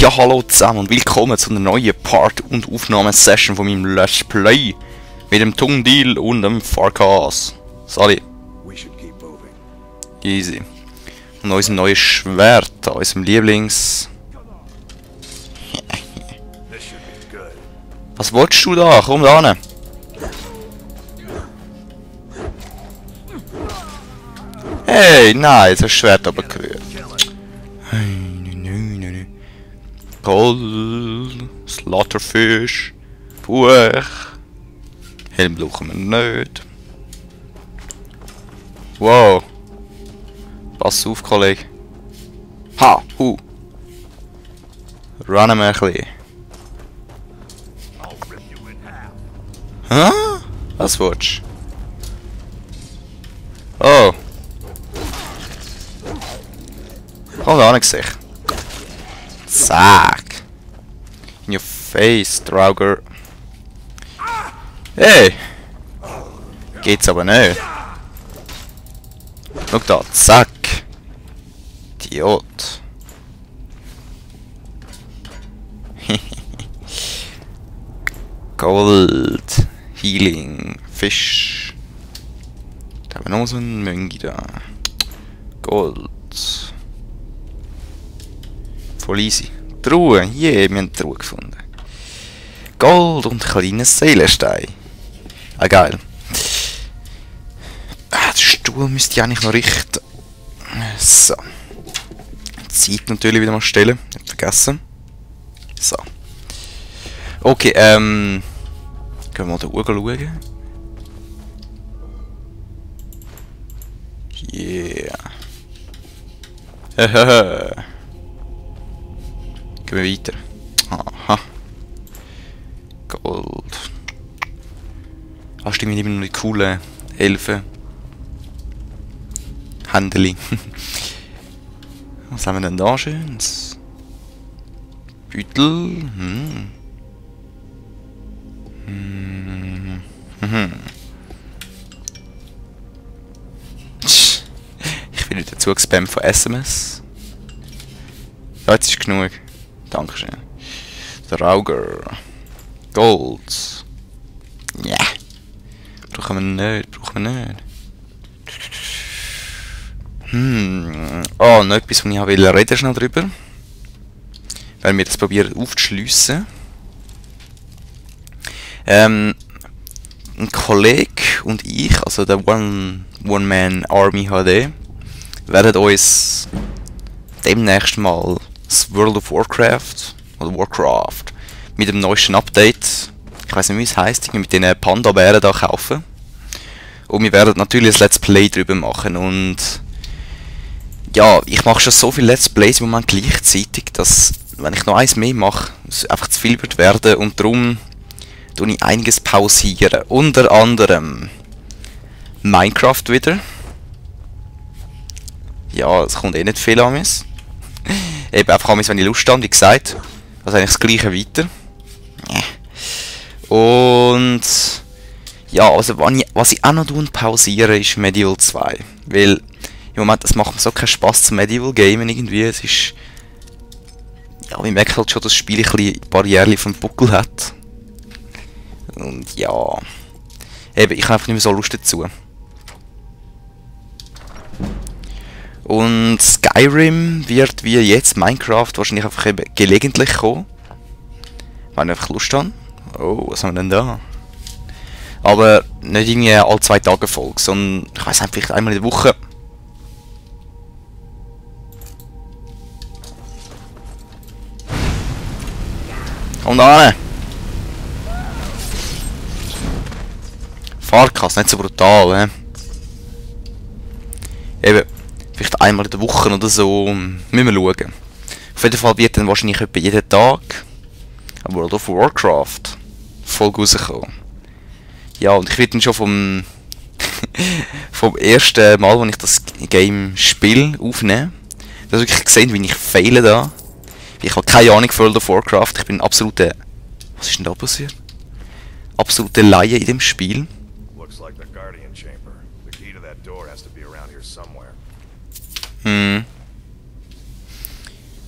Ja, hallo zusammen und willkommen zu einer neuen Part- und Aufnahmesession von meinem Let's Play mit dem Tungdeal und dem Farkas. Sali. Easy. Und unserem neuen Schwert, unserem Lieblings... Was willst du da? Komm da hin. Hey, nein, das Schwert aber gerührt. Gold, Slaughterfish, Buch. Helm brauchen wir nicht. Wow. Pass auf, Kollege. Ha, Runnen wir ein bisschen. Hä? Was willst du? Oh. Komm da an, Gesicht. Zack. In your face, Drauger. Hey! Geht's aber nicht. Schau da, zack. Idiot. Gold. Healing. Fisch. Da haben wir noch so einen Möngi da. Gold. Voll easy. Truhe. Yeah, wir haben eine Truhe gefunden. Gold und kleines Seelenstein. Ah, geil. Ah, den Stuhl müsste ich eigentlich noch richten. So. Zeit natürlich wieder mal stellen. Nicht vergessen. So. Okay, gehen wir mal den Uhr schauen. Yeah. Hahaha. Gehen wir weiter. Aha. Gold. Ah, stimmt, immer noch die coolen Elfen. Händeli. Was haben wir denn da schönes? Beutel. Ich bin nicht dazu gespammt von SMS. Ja, jetzt ist genug. Dankeschön. Der Auger. Gold. Ja. Yeah. Brauchen wir nicht. Oh, noch etwas, was ich reden schnell drüber. Weil wir das probieren aufzuschliessen. Ein Kollege und ich, also der One-Man-Army HD, werden uns demnächst mal das World of Warcraft oder Warcraft mit dem neuesten Update, ich weiß nicht wie es heisst, mit den Panda-Bären da kaufen. Und wir werden natürlich ein Let's Play drüber machen und ja, ich mache schon so viele Let's Plays im Moment gleichzeitig, dass wenn ich noch eins mehr mache, es einfach zu viel wird werden und darum tue ich einiges pausieren. Unter anderem Minecraft wieder. Ja, es kommt eh nicht viel an mich. Eben einfach an mich, wenn ich Lust habe, wie gesagt. Also eigentlich das gleiche weiter. Und ja, also was ich auch noch pausiere, ist Medieval 2. Weil im Moment, es macht mir so keinen Spass zum Medieval Gamen irgendwie. Es ist... Ja, ich merke halt schon, dass das Spiel ein paar Jährchen vom Buckel hat. Und ja... Eben, ich habe einfach nicht mehr so Lust dazu. Und Skyrim wird wie jetzt Minecraft wahrscheinlich einfach eben gelegentlich kommen. Wenn ich einfach Lust habe. Oh, was haben wir denn da? Aber nicht irgendwie alle 2 Tage Folge, sondern ich weiss nicht, vielleicht einmal in der Woche. Komm da hin! Farkas, nicht so brutal, Eben, vielleicht einmal in der Woche oder so, müssen wir schauen. Auf jeden Fall wird dann wahrscheinlich etwa jeden Tag eine World of Warcraft Folge rauskommen. Ja, und ich werde dann schon vom ersten Mal, als ich das Game spiele, aufnehmen. Da hast du wirklich gesehen, wie ich fehle da. Ich habe keine Ahnung von World of Warcraft. Ich bin ein absoluter... Was ist denn da passiert? Absolute Laie in dem Spiel.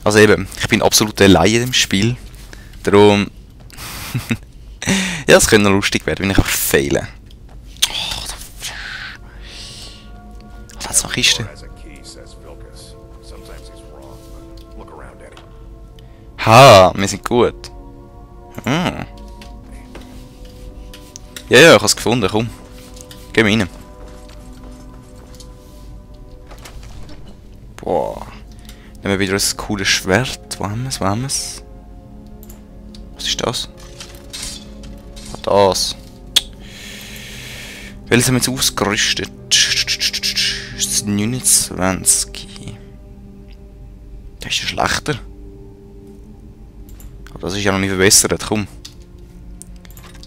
Also eben, ich bin absolut allein im Spiel. Darum... ja, es könnte noch lustig werden, wenn ich einfach fehle. Oh, was hat's noch Kiste? Ha, wir sind gut. Hm. Ja, ich habe es gefunden, komm. Gehen wir rein. Boah. Nehmen wir wieder ein cooles Schwert. Wo haben wir es? Wo haben wir es? Was ist das? Ah, das. Welches haben wir jetzt ausgerüstet? Das ist 29. Das ist ja schlechter. Aber das ist ja noch nicht verbessert, komm.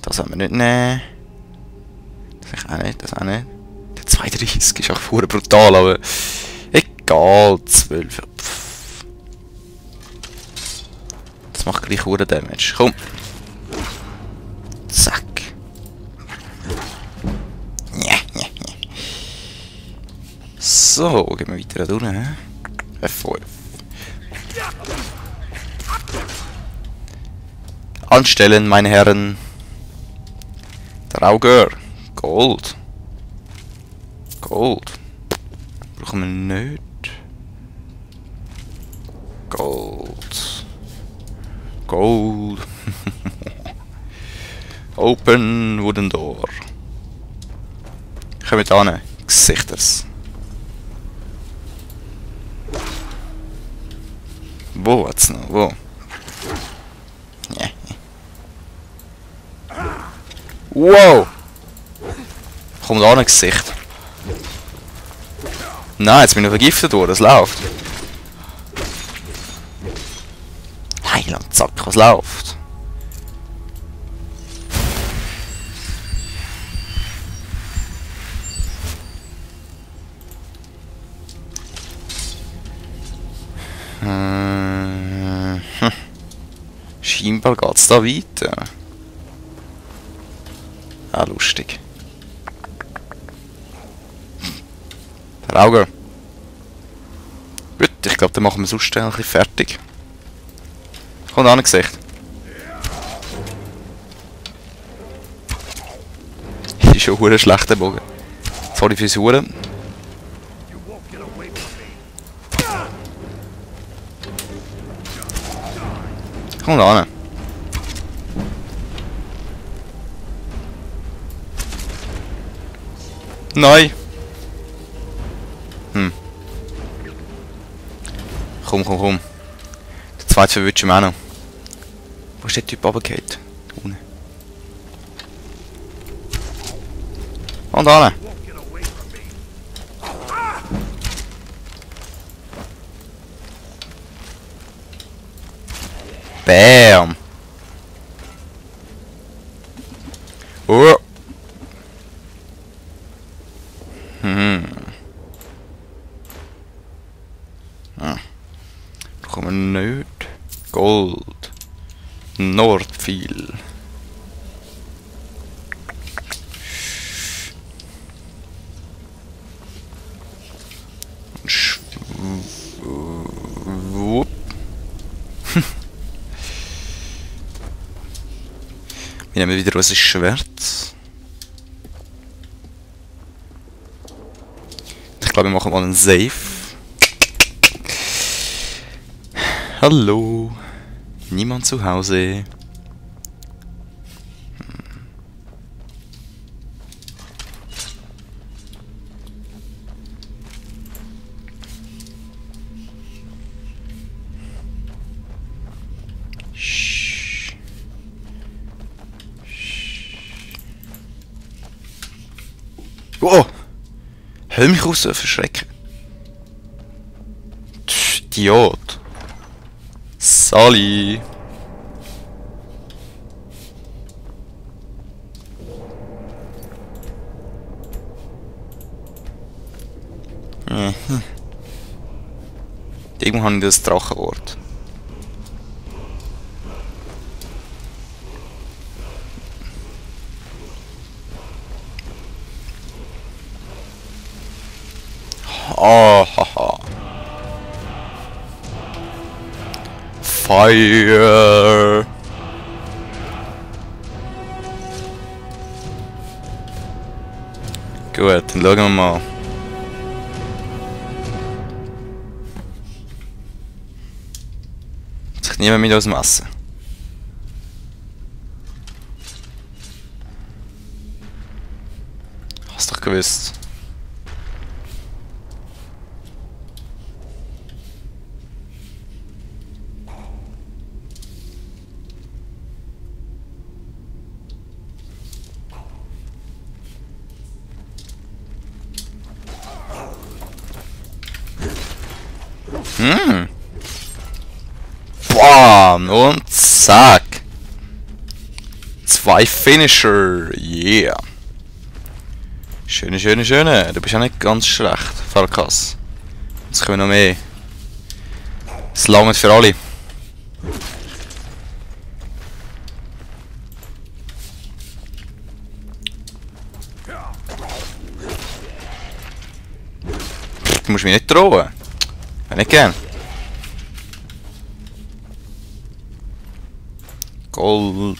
Das haben wir nicht nehmen. Das auch nicht, das auch nicht. Der 32 ist auch voll brutal, aber... Egal, 12. Pff. Das macht gleich hohen Damage. Komm. Zack. Ja, ja, ja. So, gehen wir weiter da unten. F5. Anstellen, meine Herren. Trauger. Gold. Gold. Brauchen wir nicht. Gold. Gold. Open wooden door. Kommt an. Gesichters. Wo hat's noch? Wo? Ja. Wow! Kommt an ein Gesicht. Nein, jetzt bin ich vergiftet worden, es läuft. Heiland, zack, was läuft? Scheinbar geht's da weiter. Ah, lustig. Der Auge. Gut, ich glaube, dann machen wir sonst ein bisschen fertig. Kommt an, Gesicht. Das ist schon ein schlechter Bogen. Sorry fürs Huren. Kommt an. Nein! Komm, komm, komm. Der zweite verwünscht wir auch noch. Wo ist der Typ runtergefallen? Da unten. Und an! Bam! Oh! Brauchen wir nicht. Gold. Nordpfeil. Schwupp. Wir nehmen wieder unser Schwert. Ich glaube, wir machen mal einen Save. Hallo. Niemand zu Hause. Oh! Hör mich raus, verschrecken. Idiot. Sali. Irgendwann habe ich das Drachenwort. Ah, haha. Fire! Gut, dann schauen wir mal. Ich nehme mit aus dem Essen. Hast doch gewusst. Bam! Und zack! 2 Finisher! Yeah! Schöne, schöne, schöne! Du bist ja nicht ganz schlecht, Farkas. Jetzt können wir noch mehr. Es langt für alle. Du musst mich nicht drohen. Wenn nicht gern. Gold.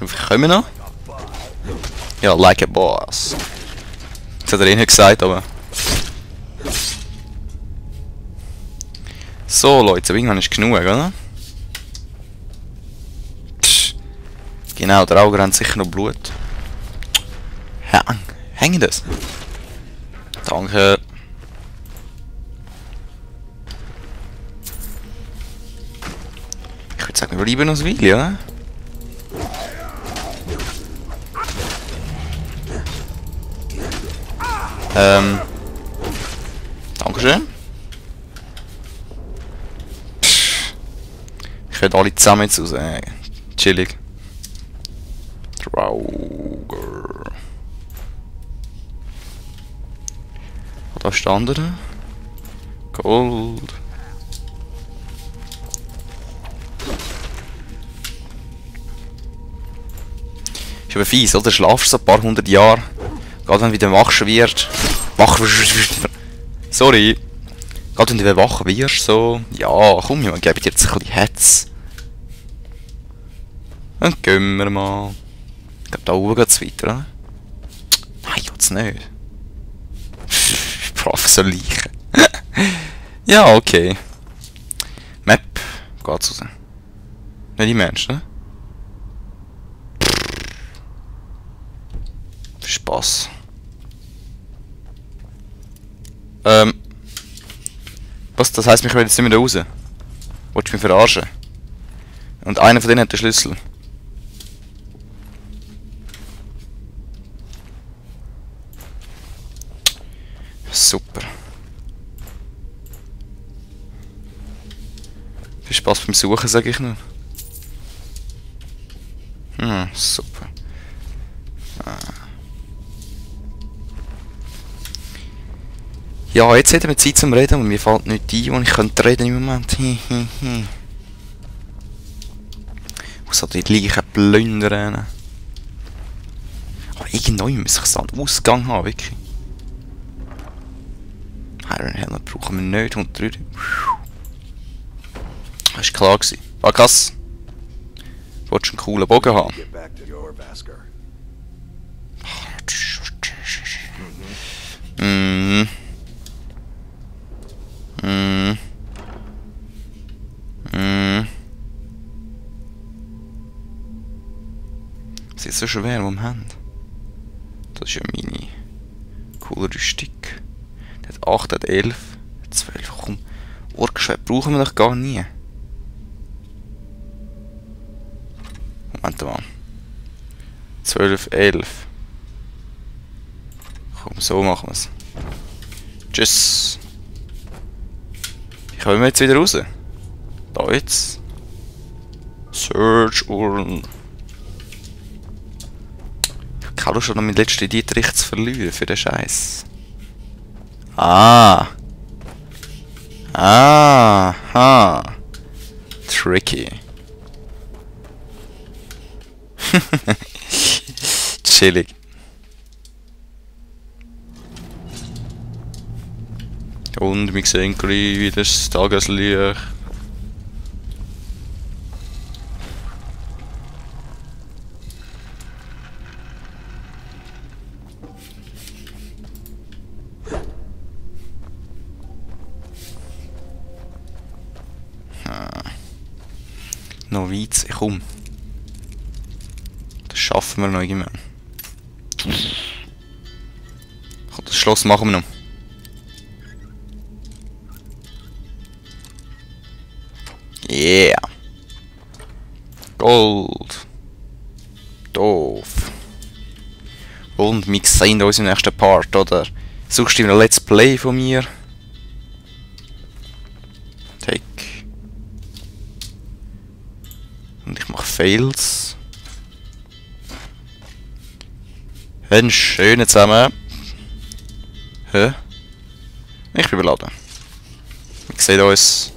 Wie viel können wir noch? Ja, like a boss. Das hat er eh nicht gesagt, aber... So Leute, irgendwann ist genug, oder? Psch. Genau, der Auge hat sicher noch Blut. Häng das? Danke. Ich würde sagen, wir bleiben noch ein Weile, oder? Dankeschön. Ich könnte alle zusammen jetzt raus. Chillig. Trauger. Da ist der andere. Gold. Ist aber fies, oder? Schlafst so ein paar hundert Jahre. Gerade wenn du wieder wach wirst. Sorry. Gerade wenn du wieder wach wirst, so. Ja, komm, Junge, gebe dir jetzt ein bisschen Hetz. Dann gehen wir mal. Ich glaube, da oben geht es weiter, oder? Nein, geht's nicht. Professor Leichen. Ja, okay. Map. Geht's raus. Nicht die Menschen, ne? Spaß. Was? Das heisst, wir können jetzt nicht mehr raus? Wolltest du mich verarschen? Und einer von denen hat den Schlüssel. Super. Viel Spaß beim Suchen, sag ich nur. Super. Ja, jetzt hätten wir Zeit zum Reden und mir fällt nicht ein, wo ich könnte reden im Moment. Außer die gleichen plündern. Aber irgendwie muss ich einen Ausgang haben, wirklich. Iron Helmet brauchen wir nicht, 103. Das war klar gewesen. Farkas, wolltest du einen coolen Bogen haben? Es ist so schwer am Hand. Das ist ja meine coole Rüstung. Der hat 8, der hat 11, 12. Komm, Orkschwert brauchen wir doch gar nie. Moment mal. 12, 11. Komm, so machen wir es. Tschüss. Wie kommen wir jetzt wieder raus? Da jetzt. Search Urn. habe schon noch meine letzte Dietrich zu verlieren für den Scheiß. Ah. Aha. Tricky. Chillig. Und wir sehen gleich wieder das Tageslicht. Novize, komm. Das schaffen wir noch irgendwann. Komm, das Schloss machen wir noch. Yeah. Gold. Doof. Und wir sehen uns im nächsten Part, oder? Suchst du ein Let's Play von mir? Take. Und ich mache Fails. Einen schönen zusammen. Hä? Ich bin überladen. Wir sehen uns